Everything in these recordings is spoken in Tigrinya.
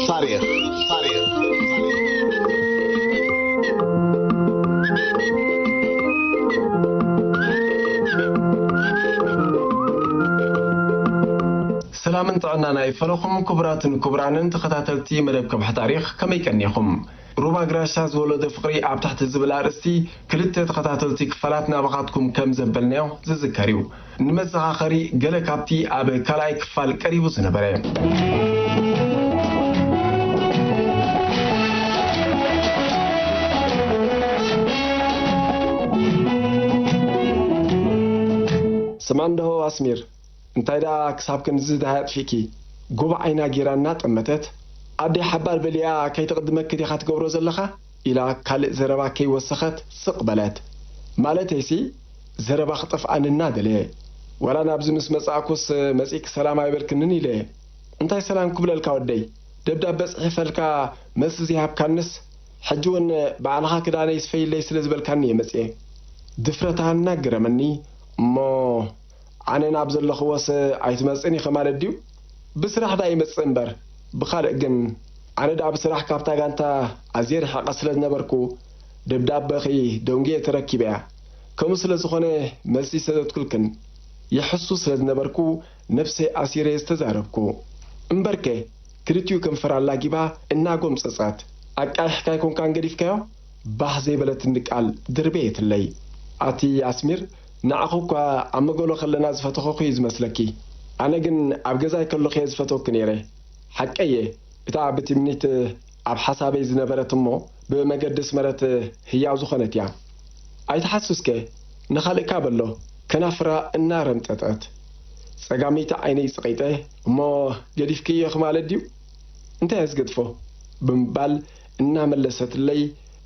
ታሪኽ፣ ታሪኽ። ሰላምን ጥዕናን ኣይፈለኹም ክቡራትን ክቡራንን ተኸታተልቲ መደብ ከብሒ ታሪኽ፣ ከመይ ቀኒኹም? ሩባ ግራሻ ዝወለዶ ፍቕሪ ኣብ ታሕቲ ዝብል ኣርእስቲ ክልተ ተኸታተልቲ ክፋላት ናባኻትኩም ከም ዘበልናዮ ዝዝከር እዩ። ንመዘኻኸሪ ገለ ካብቲ ኣብ ካልኣይ ክፋል ቀሪቡ ዝነበረ። ስማ እንድሆ ኣስሚር፣ እንታይ ደኣ ክሳብ ክንድዚ ደሃይ ኣጥፊእኪ? ጉባእ ዓይና ጌራ እናጠመተት፣ ኣደይ ሓባር በሊኣ ከይትቕድመኪ ዲኻ ትገብሮ ዘለኻ? ኢላ ካልእ ዘረባ ከይወሰኸት ስቕ በለት። ማለተይሲ፣ ዘረባ ክጠፍኣኒ እናደለየ። ዋላ ናብዚ ምስ መጻእኩስ መጺእኪ ሰላም ኣይበልክንን ኢለ። እንታይ ሰላም ክብለልካ ወደይ? ደብዳበ ጽሒፈልካ መልሲ ዘይሃብካንስ፣ ሕጂ እውን ባዕልኻ ክዳነይ ስፈይለይ ስለ ዝበልካኒ እየ መጺኤ። ድፍረታ እናገረመኒ፣ እሞ ኣነ ናብ ዘለኽዎስ ኣይትመጽእን ኢኺ ማለት ድዩ? ብስራሕ ደኣ ይመጽእ እምበር፣ ብኻልእ ግን፣ ኣነ ደኣ ብስራሕ ካብታ ጋንታ ኣዝየ ርሒቐ ስለ ዝነበርኩ፣ ደብዳበኺ ደንጉየ ተረኪበያ። ከምኡ ስለ ዝኾነ፣ መልሲ ይሰደድኩልክን። ይሕሱ ስለ ዝነበርኩ፣ ነብሰይ ኣሲረ እየ ዝተዛረብኩ። እምበርከ፣ ክልቲኡ ከንፈራ ኣላጊባ እናጎምጸጸት፣ "ኣቃይሕካ ኣይኮንካን ገዲፍካዮ?" ባህ ዘይበለትኒ ቃል ድርበየትለይ። ኣቲ ኣስሚር፣ ንዓኹ እኳ ኣብ መገሎ ከለና ዝፈተኹኹ እዩ ዝመስለኪ። ኣነ ግን ኣብ ገዛይ ከለኹ እየ ዝፈተወኪ ነይረ። ሓቀየ፣ እታ ብትምኒት ኣብ ሓሳበይ ዝነበረት እሞ ብመገዲ ኣስመረት ህያው ዝኾነት እያ። ኣይትሓስስከ፣ ንኻልእካ በሎ፣ ከናፍራ እናረምጠጠት። ጸጋመይቲ ዓይነይ ጽቒጠ፣ "እሞ ገዲፍክዮ ኢኺ ማለት ድዩ? እንታይ እየ ዝገድፎ?" ብምባል እናመለሰትለይ፣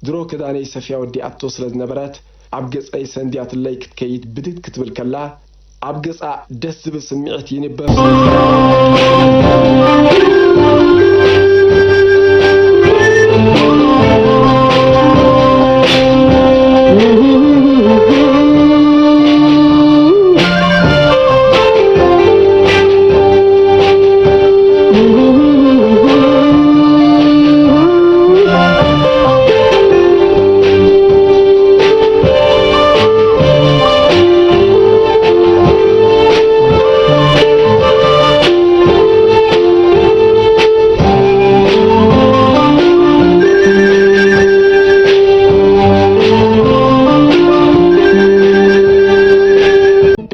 ድሮ ክዳነይ ሰፍያ ወዲኣቶ ስለ ዝነበረት፣ ኣብ ገጸይ ሰንድያትለይ ክትከይድ ብድድ ክትብል ከላ፣ ኣብ ገጻ ደስ ዝብል ስምዒት ይንበብ ስለ ዝነበረ፣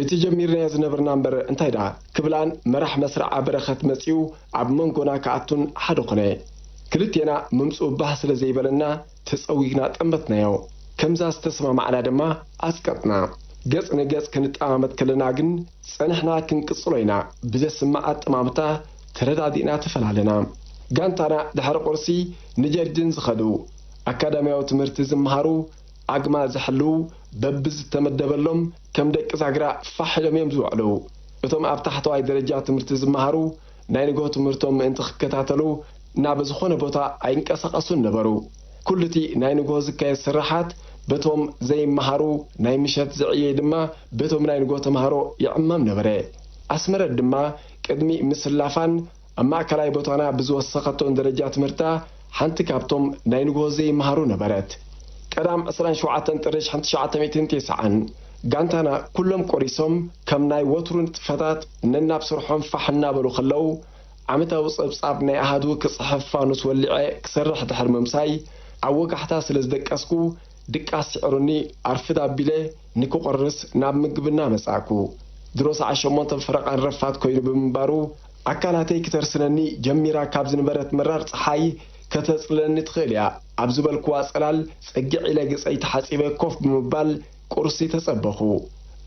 እቲ ጀሚርናዮ ዝነበርና እምበር እንታይ ደኣ ክብላን መራሕ መስርዓ በረኸት መጺኡ ኣብ መንጎና ክኣቱን ሓደ ኾነ። ክልቴና ምምጽኡ ባህ ስለ ዘይበለና ተጸዊግና ጠመትናዮ። ከምዛ ዝተሰማማዕና ድማ ኣጽቀጥና። ገጽ ንገጽ ክንጠማመት ከለና ግን ጸኒሕና ክንቅጽሎ ኢና ብዘስምዕ ኣጠማምታ ተረዳዲእና ተፈላለና። ጋንታና ድሕሪ ቁርሲ ንጀርዲን ዝኸዱ፣ ኣካዳምያዊ ትምህርቲ ዝመሃሩ፣ ኣግማል ዝሕልዉ፣ በብዝተመደበሎም ከም ደቂ ዛግራ ፋሕ ኢሎም እዮም ዝውዕሉ። እቶም ኣብ ታሕተዋይ ደረጃ ትምህርቲ ዝመሃሩ ናይ ንግሆ ትምህርቶም ምእንቲ ክከታተሉ ናብ ዝኾነ ቦታ ኣይንቀሳቐሱን ነበሩ። ኩሉ እቲ ናይ ንግሆ ዝካየድ ስርሓት በቶም ዘይመሃሩ፣ ናይ ምሸት ዝዕየይ ድማ በቶም ናይ ንግሆ ተምሃሮ ይዕመም ነበረ። ኣስመረት ድማ ቅድሚ ምስላፋን ኣብ ማእከላይ ቦታና ብዝወሰኸቶን ደረጃ ትምህርታ ሓንቲ ካብቶም ናይ ንግሆ ዘይመሃሩ ነበረት። ቀዳም ዕስራን ሸውዓተን ጥሪ ሽሕን ትሽዓተ ሚእትን ተስዓን፣ ጋንታና ኩሎም ቆሪሶም፣ ከም ናይ ወትሩ ንጥፈታት ነናብ ስርሖም ፋሕ እናበሉ ከለዉ፣ ዓመታዊ ጸብጻብ ናይ ኣሃዱ ክጽሕፍ ፋኑስ ወሊዐ ክሰርሕ ድሕሪ ምምሳይ፣ ኣብ ወጋሕታ ስለ ዝደቀስኩ፣ ድቃስ ስዒሩኒ ኣርፍድ ኣቢለ ንክቆርስ ናብ ምግብና መጻእኩ። ድሮ ሰዓት ሸሞንተን ፈረቓን ረፋድ ኮይኑ ብምንባሩ፣ ኣካላተይ ክተርስነኒ ጀሚራ ካብ ዝነበረት መራር ጸሓይ ከተጽልለኒ ትኽእል እያ ኣብ ዝበልክዋ ጽላል ጸግዕ ኢለ ገጸይ ተሓጺበ ኮፍ ብምባል ቁርሲ ተጸበኹ።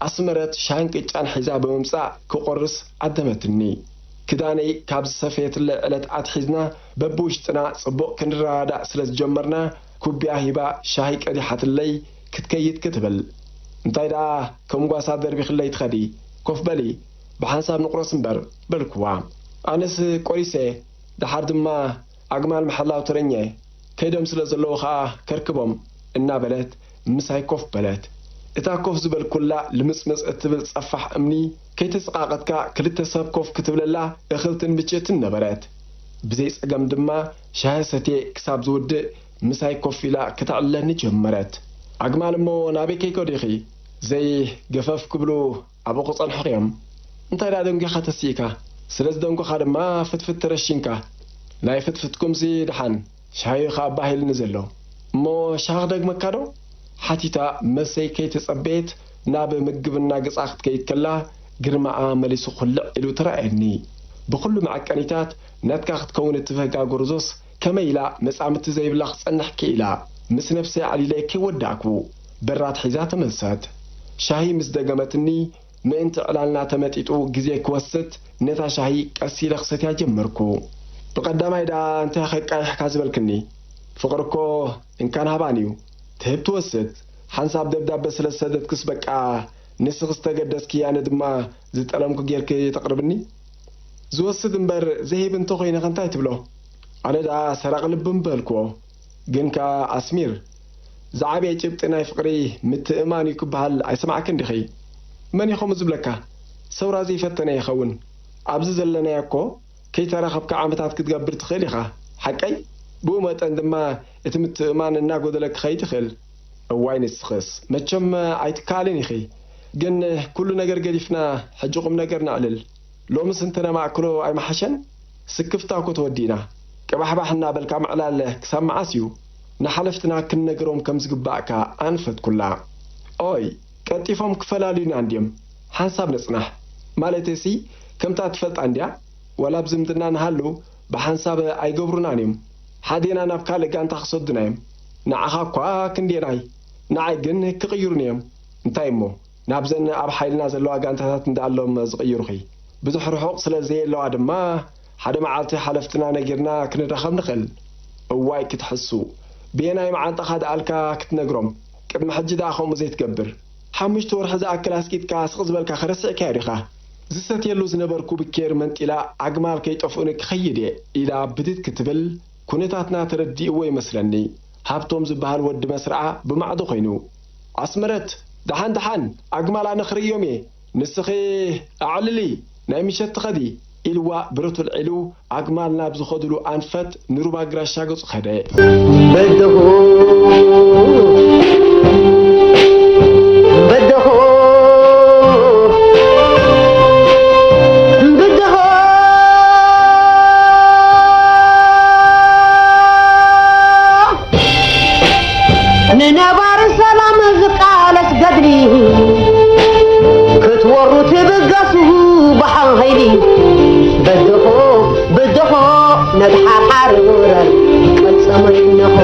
ኣስመረት ሻሂን ቅጫን ሒዛ ብምምጻእ ክቆርስ ዓደመትኒ። ክዳነይ ካብ ዝሰፈየትለይ ዕለት ኣትሒዝና በብውሽጥና ጽቡቕ ክንረዳዳእ ስለ ዝጀመርና፣ ኩብያ ሂባ ሻሂ ቀዲሓትለይ ክትከይድ ክትብል፣ "እንታይ ደኣ ከም ጓሳ ደርቢኽለይ ትኸዲ? ኮፍ በሊ፣ ብሓንሳብ ንቑረስ እምበር" በልክዋ። ኣነስ ቆሪሰ፣ ደሓር ድማ ኣግማል ምሕላው ተረኘ፣ ከይዶም ስለ ዘለዉ ኸኣ ከርክቦም እናበለት ምሳይ ኮፍ በለት። እታ ኮፍ ዝበልኩላ ልምጽምጽ እትብል ጸፋሕ እምኒ ከይተሰቃቐትካ ክልተ ሰብ ኮፍ ክትብለላ እኽልትን ምችእትን ነበረት። ብዘይ ጸገም ድማ ሻሂ ሰትየ ክሳብ ዝውድእ ምሳይ ኮፍ ኢላ ከተዕልለኒ ጀመረት። ኣግማል እሞ ናበይ ከይከዱ ኢኺ? ዘይ ገፈፍ ክብሉ ኣብኡ ክጸንሑኺ እዮም። እንታይ ደኣ ደንጒኻ ተሲእካ? ስለ ዝደንጎኻ ድማ ፍትፍት ተረሺንካ። ናይ ፍትፍትኩምሲ ደሓን፣ ሻሂ ኸኣ ባህ ኢሉኒ ዘሎ። እሞ ሻሂ ክደግመካ ዶ? ሓቲታ መልሰይ ከይተጸበየት ናብ ምግብና ገጻ ክትከይድ ከላ፣ ግርማኣ መሊሱ ኩልዕ ኢሉ ተራእየኒ። ብኹሉ መዐቀኒታት ናትካ ክትከውን እትብህጋ ጎርዞስ ከመይ ኢላ መጻምድቲ ዘይብላ ክትጸንሕ ክኢላ? ምስ ነብሰይ ኣዕሊለ ከይወዳእኩ በራት ሒዛ ተመልሰት። ሻሂ ምስ ደገመትኒ፣ ምእንቲ ዕላልና ተመጢጡ ግዜ ክወስድ፣ ነታ ሻሂ ቀስ ኢለ ክሰትያ ጀመርኩ። ብቐዳማይ ደኣ እንታይ ከቃይሕካ ዝበልክኒ? ፍቕሪ እኮ እንካን ሃባን እዩ። ትህብ ትወስድ። ሓንሳብ ደብዳበ ስለ ዝሰደድክስ በቃ ንስኺ ዝተገደስኪ ኣነ ድማ ዝጠለምኩ ጌርኪ ተቕርብኒ? ዝወስድ እምበር ዝህብ እንተኾይነ ከ እንታይ ትብሎ? ኣነ ደኣ ሰራቒ ልቢ ምበልክዎ። ግን ከኣ ኣስሚር፣ ዝዓበየ ጭብጢ ናይ ፍቕሪ ምትእምማን እዩ ክበሃል ኣይሰማዕክን ዲኺ? መን እዩ ከምኡ ዝብለካ? ሰውራ ዘይፈተነ ይኸውን። ኣብዚ ዘለናዮ እኮ ከይተራኸብካ ዓመታት ክትገብር ትኽእል ኢኻ። ሓቀይ? ብኡ መጠን ድማ እቲ ምትእምማን እናጎደለ ክኸይድ ይኽእል። እዋይ ንስኽስ መቸም ኣይትከኣልን ኢኺ። ግን ኩሉ ነገር ገዲፍና ሕጂ ቁም ነገር ነዕልል። ሎምስ እንተነማእክሎ ኣይመሓሸን? ስክፍታ እኮ ተወዲእና። ቅባሕባሕ እናበልካ ምዕላል ክሳብ መዓስ እዩ? ንሓለፍትና ክንነግሮም ከም ዝግባእ ከኣ ኣንፈትኩላ። ኦይ፣ ቀልጢፎም ክፈላልዩና እንድዮም። ሓንሳብ ንጽናሕ። ማለተይሲ፣ ከምታ ትፈልጣ እንድያ፣ ዋላ ኣብ ዝምድና ንሃሉ፣ ብሓንሳብ ኣይገብሩናን እዮም። ሓዴና ናብ ካልእ ጋንታ ክሰዱና እዮም። ንዓኻ እኳ ክንዴናይ፣ ንዓይ ግን ክቕይሩኒ እዮም። እንታይ እሞ፣ ናብዘን ኣብ ሓይልና ዘለዋ ጋንታታት እንዳኣሎም ዝቕይሩኺ። ብዙሕ ርሑቕ ስለ ዘየለዋ ድማ፣ ሓደ መዓልቲ ሓለፍትና ነጊርና ክንራኸብ ንኽእል። እዋይ ክትሕሱ! ብየናይ መዓንጣኻ ደኣልካ ክትነግሮም? ቅድሚ ሕጂ ደኣ ከምኡ ዘይትገብር። ሓሙሽተ ወርሒ ዝኣክል ኣስቂጥካ ስቕ ዝበልካ ከረስዕካዮ ዲኻ? ዝሰትየሉ ዝነበርኩ ብኬር መንጢላ ኣግማል ከይጠፍኡኒ ክኸይድ እየ ኢላ ብድድ ክትብል፣ ኩነታትና ተረዲእዎ ይመስለኒ። ሃብቶም ዝበሃል ወዲ መስርዓ ብማዕዶ ኮይኑ፣ ኣስመረት፣ ደሓን ደሓን፣ ኣግማል ኣነ ክርእዮም እየ፣ ንስኺ ኣዕልሊ፣ ናይ ምሸት ትኸዲ፣ ኢልዋ ብረቱ ኣልዒሉ ኣግማል ናብ ዝኸድሉ ኣንፈት ንሩባ ግራሻ ገጹ ከደ። በደኹ፣ በደኹ፣ በደኹ። ንነባሪ ሰላም ዝቃለስ ገድሊ ክትወሩ ትብገሱ ብሓይሊ። በደኾ፣ በደኾ፣ ነድሓርሓር ውረር ቀልጸመ ይነኾ።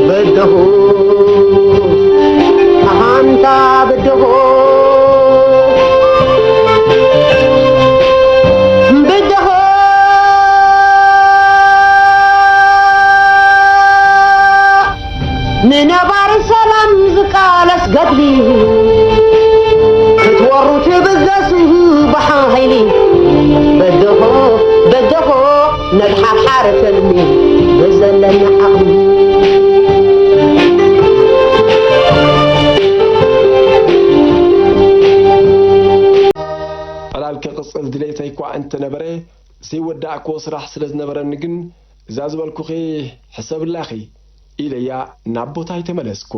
በደኾ፣ ኣሃንታ በደኾ። ብድሆ ንነባሪ ሰላም ዝቃለስ ገድሊ ክትወሩ ትብገሱ ብሓይሊ። በደሆ በደሆ ነድሓርሓር ትልሚ ብዘለና ዓቕሚ። ዕላል ክቕጽል ድሌተይ እኳ እንተነበረ፣ ዘይወዳእክዎ ስራሕ ስለ ዝነበረኒ ግን፣ እዛ ዝበልኩኺ ሕሰብላኺ ኢለያ ናብ ቦታይ ተመለስኩ።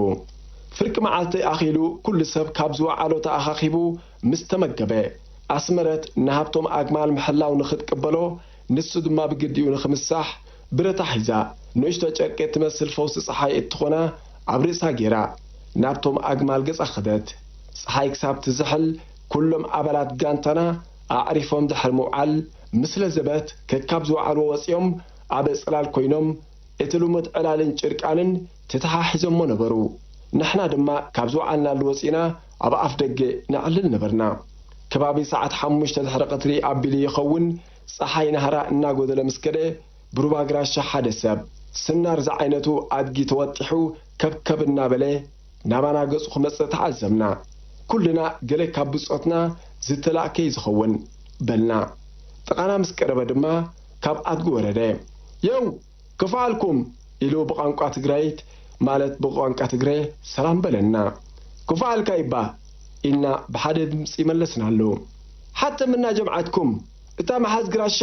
ፍርቂ መዓልቲ ኣኺሉ ኩሉ ሰብ ካብ ዝወዓሎ ተኣኻኺቡ ምስ ተመገበ፣ ኣስመረት ንሃብቶም ኣግማል ምሕላው ንኽትቅበሎ፣ ንሱ ድማ ብግዲኡ ንኽምሳሕ ብረታ ሒዛ፣ ንእሽቶ ጨርቂ እትመስል ፈውሲ ጸሓይ እትኾና ኣብ ርእሳ ገይራ፣ ናብቶም ኣግማል ገጻ ከደት። ጸሓይ ክሳብ ትዝሕል፣ ኩሎም ኣባላት ጋንታና ኣዕሪፎም ድሕሪ ምውዓል፣ ምስ ለዘበት ከካብ ዝወዓልዎ ወጺኦም ኣብ ጽላል ኮይኖም፣ እቲ ልሙድ ዕላልን ጭርቃንን ተተሓሒዞሞ ነበሩ። ንሕና ድማ ካብ ዝወዓልናሉ ወጺና ኣብ ኣፍ ደገ ነዕልል ነበርና። ከባቢ ሰዓት ሓሙሽተ ድሕሪ ቀትሪ ኣቢሉ ይኸውን፣ ጸሓይ ናህራ እናጎደለ ምስ ከደ፣ ብሩባ ግራሻ ሓደ ሰብ፣ ስናር ዝዓይነቱ ኣድጊ ተወጢሑ ከብከብ እናበለ ናባና ገጹ ክመጽእ ተዓዘብና። ኩልና ገለ ካብ ብጾትና ዝተላእከ እዩ ዝኸውን በልና። ጥቓና ምስ ቀረበ ድማ ካብ ኣድጊ ወረደ። የው! ክፋልኩም ኢሉ ብቋንቋ ትግራይት፣ ማለት ብቋንቋ ትግረ ሰላም በለና። ክፉኣልካ ይባ፣ ኢልና ብሓደ ድምጺ መለስናሉ። ሓተምና ጀምዓትኩም፣ እታ መሓዝ ግራሻ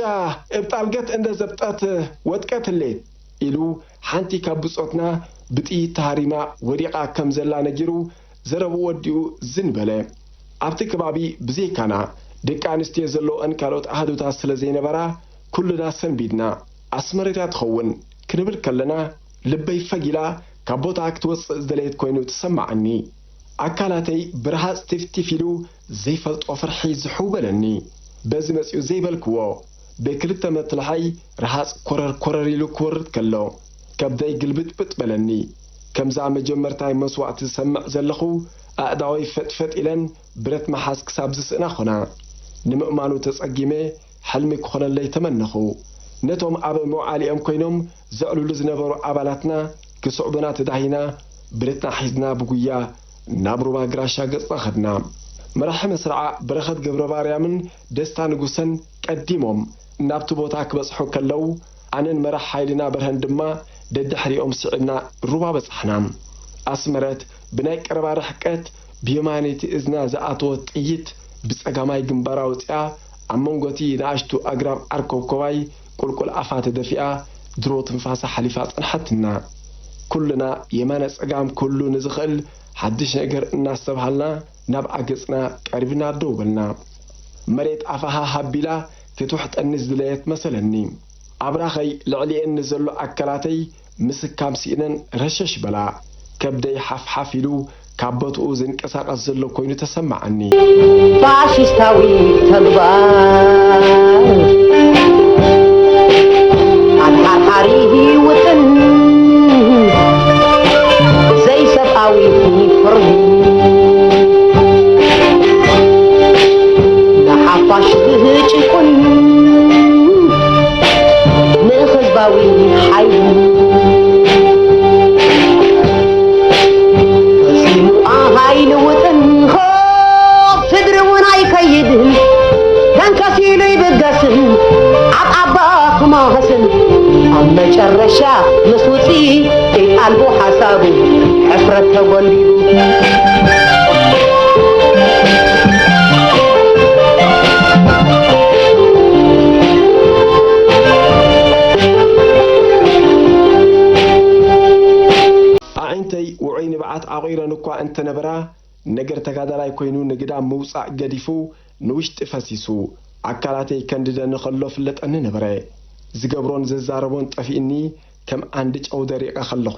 እብ ጣልገት እንደ ዘብጠት ወጥቀት ህሌት፣ ኢሉ ሓንቲ ካብ ብጾትና ብጥይት ተሃሪማ ወዲቓ ከም ዘላ ነጊሩ ዘረብኡ ወዲኡ ዝን በለ። ኣብቲ ከባቢ ብዘይካና ደቂ ኣንስትዮ ዘለወን ካልኦት ኣሃዱታት ስለ ዘይነበራ፣ ኩልና ሰንቢድና። ኣስመረት እያ ትኸውን ክንብል ከለና፣ ልበይ ፈጊላ ካብ ቦታኣ ክትወጽእ ዝደለየት ኮይኑ ተሰማዓኒ። ኣካላተይ ብረሃጽ ቲፍቲፍ ኢሉ ዘይፈልጦ ፍርሒ ዝሕው በለኒ። በዚ መጺኡ ዘይበልክዎ፣ ብክልተ መትልሐይ ረሃጽ ኮረር ኮረር ኢሉ ክወርድ ከሎ፣ ከብደይ ግልብጥብጥ በለኒ። ከምዛ መጀመርታይ መስዋእቲ ዝሰምዕ ዘለኹ፣ ኣእዳወይ ፈጥፈጥ ኢለን ብረት ምሓዝ ክሳብ ዝስእና ኾና። ንምእማኑ ተጸጊመ፣ ሕልሚ ክኾነለይ ተመነኹ። ነቶም ኣብ መውዓሊኦም ኮይኖም ዘዕልሉ ዝነበሩ ኣባላትና ክስዕቡና ተዳሂና፣ ብረትና ሒዝና ብጉያ ናብ ሩባ ግራሻ ገጽና ኸድና። መራሒ መስርዓ በረኸት ገብረባርያምን ደስታ ንጉሰን ቀዲሞም ናብቲ ቦታ ክበጽሑ ከለዉ፣ ኣነን መራሕ ሓይልና በርሀን ድማ ደድሕሪኦም ስዒብና ሩባ በጻሕና። ኣስመረት ብናይ ቀረባ ርሕቀት ብየማነይቲ እዝና ዝኣተወት ጥይት ብጸጋማይ ግንባራ ወጺኣ፣ ኣብ መንጎቲ ንኣሽቱ ኣግራብ ዓርከብኮባይ ቁልቁል ኣፋ ተደፊኣ፣ ድሮ ትንፋሳ ሓሊፋ ጸንሓትና። ኩልና የማነ ጸጋም ክህሉ ንዝኽእል ሓድሽ ነገር እናስተብሃልና፣ ናብኣ ገጽና ቀሪብና ደው በልና። መሬት ኣፋ ሃሃ ኣቢላ ክትውሕጠኒ ዝደለየት መሰለኒ። ኣብራኸይ ልዕሊኤን ንዘሎ ኣካላተይ ምስካም ስኢነን ረሸሽ በላ። ከብደይ ሓፍሓፍ ኢሉ ካብ ቦትኡ ዝንቀሳቐስ ዘሎ ኮይኑ ተሰማዓኒ። ፋሽስታዊ ተግባር፣ ኣድሓርሓሪ ውጥን፣ ዘይሰብኣዊ ፍርዲ፣ ንሓፋሽ ዝጭቁን፣ ንህዝባዊ ሓይሊ ፈጺሙ ኣይልውጥን፣ ሆ ፍድሪ እውን ኣይከይድን፣ ተንከሲሉ ይብገስን፣ ዓጣባ ክማህስን፣ ኣብ መጨረሻ ምስ ውጽኢት ኣልቦ ሓሳቡ ሕፍረት ተጎልቢቡ። ኣዒንተይ ውዑይ ንብዓት ዓቑረን እኳ እንተነበራ፣ ነገር ተጋዳላይ ኮይኑ ንግዳም ምውጻእ ገዲፉ ንውሽጢ ፈሲሱ፣ ኣካላተይ ከንድደኒ ከሎ ፍለጠኒ ነበረ። ዝገብሮን ዘዛረቦን ጠፊእኒ፣ ከም ዓንዲ ጨው ደሪቐ ከለኹ።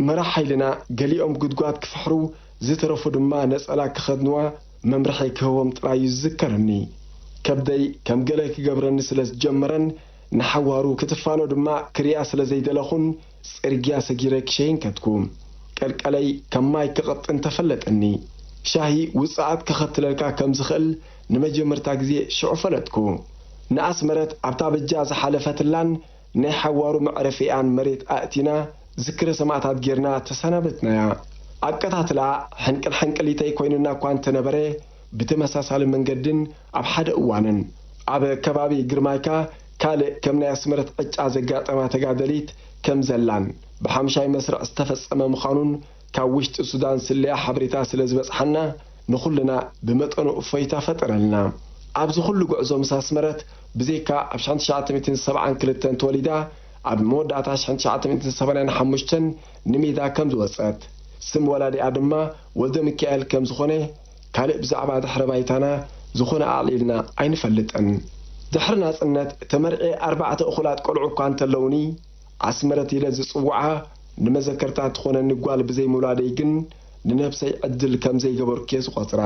መራሕ ሓይልና ገሊኦም ጉድጓድ ክፍሕሩ፣ ዝተረፉ ድማ ነጸላ ክኸድንዋ መምርሒ ክህቦም ጥራይ እዩ ዝዝከረኒ። ከብደይ ከም ገለ ክገብረኒ ስለ ዝጀመረን ንሓዋሩ ክትፋኖ ድማ ክሪኣ ስለ ዘይደለኹን፣ ጽርግያ ሰጊረ ክሸይን ከድኩ። ቀልቀለይ ከም ማይ ክቐጥን ተፈለጠኒ። ሻሂ ውጽኣት ከኸትለልካ ከም ዝኽእል ንመጀመርታ ግዜ ሽዑ ፈለጥኩ። ንኣስመረት ኣብታ በጃ ዝሓለፈትላን ናይ ሓዋሩ መዕረፊኣን መሬት ኣእቲና ዝክረ ሰማእታት ጌርና ተሰናበትናያ። ኣቀታትላ ሕንቅል ሕንቅሊተይ ኮይኑና እኳ እንተነበረ፣ ብተመሳሳሊ መንገድን ኣብ ሓደ እዋንን ኣብ ከባቢ ግርማይካ ካልእ ከም ናይ ኣስመረት ዕጫ ዘጋጠማ ተጋደሊት ከም ዘላን ብሓምሻይ መስርዕ ዝተፈጸመ ምዃኑን ካብ ውሽጢ ሱዳን ስለያ ሓበሬታ ስለ ዝበጽሓና፣ ንኹልና ብመጠኑ እፎይታ ፈጠረልና። ኣብዚ ኩሉ ጉዕዞ ምስ ኣስመረት፣ ብዘይካ ኣብ ሽሕን ትሽዓተ ሚእትን ሰብዓን ክልተን ተወሊዳ፣ ኣብ መወዳእታ ሽሕን ትሽዓተ ሚእትን ሰማንያን ሓሙሽተን ንሜዳ ከም ዝወጸት፣ ስም ወላዲኣ ድማ ወልደሚካኤል ከም ዝኾነ፣ ካልእ ብዛዕባ ድሕረ ባይታና ዝኾነ ኣዕሊልና ኣይንፈልጥን። ድሕሪ ናጽነት ተመርዕየ ኣርባዕተ እኹላት ቆልዑ እኳ እንተለዉኒ፣ ኣስመረት ኢለ ዝጽውዓ ንመዘከርታ ትኾነኒ ጓል ብዘይምውላደይ ግን ንነብሰይ ዕድል ከም ዘይገበርኩ'የ ዝቖጽራ።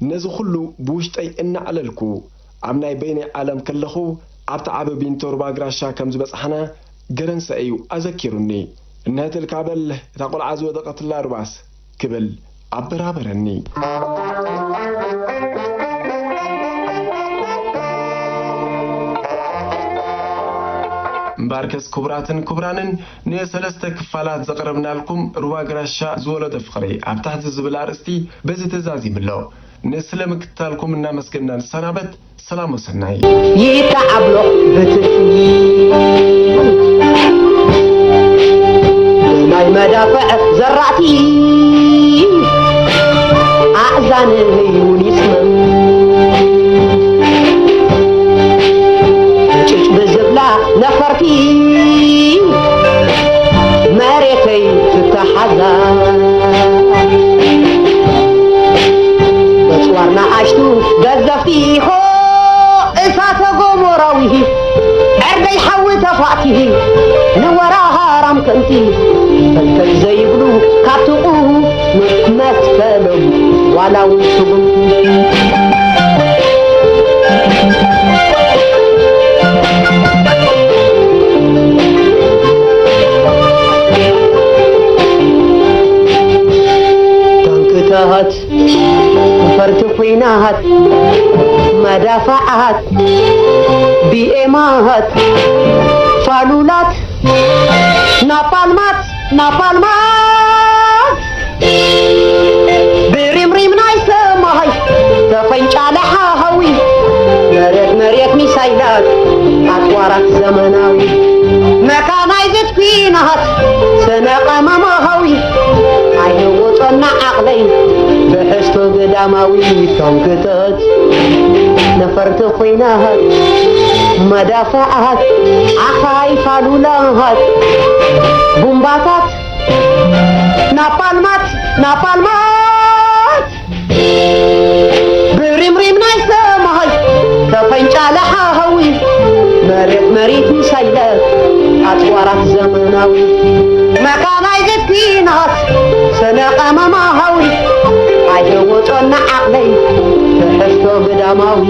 ነዚ ኩሉ ብውሽጠይ እናዕለልኩ ኣብ ናይ በይነይ ዓለም ከለኹ ኣብቲ ዓቢ ቢንቶ ሩባ ግራሻ ከም ዝበጻሕና ገረንሰ እዩ ኣዘኪሩኒ። እንሀትልካ በል እታ ቆልዓ ዝወደቐትላ ሩባስ ክብል ኣበራበረኒ። እምበኣርከስ ክቡራትን ክቡራንን ንሰለስተ ክፋላት ዘቕረብናልኩም ሩባ ግራሻ ዝወለዶ ፍቕሪ ኣብ ታሕቲ ዝብል ኣርእስቲ በዚ ተዛዚሙ ኣሎ። ንስለ ምክትታልኩም እናመስገንና ንሰናበት። ሰላም ወሰናይ። ይተዓብሎ ብትርፊ ናይ መዳፍዕ ዘራእቲ ኣእዛነይ እውን ይጽመም። ጭጭ ብዝብላ ነፈርቲ መሬተይ ትተሓዛ። ኣጽዋር ንኣሽቱ ገዘፍቲ ሆ እሳተ ጎሞራዊ ዕርደይ ሓዊ ተፋእቲ ንወራሃራም ከምቲ ፈልፈል ዘይብሉ ካብ ጥቑ መስከሎም ዋላ እውን ስጉምቲ። ታንክታት፣ ነፈርቲ ኲናት፣ መዳፍዓት፣ ቢኤማት፣ ፋሉላት፣ ናፓልማት፣ ናፓልማት፣ ብሪምሪም ናይ ሰማይ ተፈንጫለ ሓዊ፣ መሬት መሬት ሚሳይላት፣ ኣጽዋራት ዘመናዊ፣ መካናይዝድ ኲናት፣ ስነ ቀመማዊ፣ ኣይወጾና ዓቕለይ ትሕዝቶ ግዳማዊ፣ ታንክታት፣ ነፈርቲ ኲናት፣ መዳፍዓት፣ ዓኻይ ፋሉላት፣ ቡምባታት፣ ናፓልማት፣ ናፓልማት፣ ብሪምሪም ናይ ሰማይ ተፈንጫለ ሓዊ፣ መሬት መሬት ሚሳይላት፣ ኣጽዋራት ዘመናዊ፣ መካናይዝድ ኲናት፣ ስነ ቀመማዊ፣ ኣይወጾና ዓቕለይ ትሕዝቶ ግዳማዊ።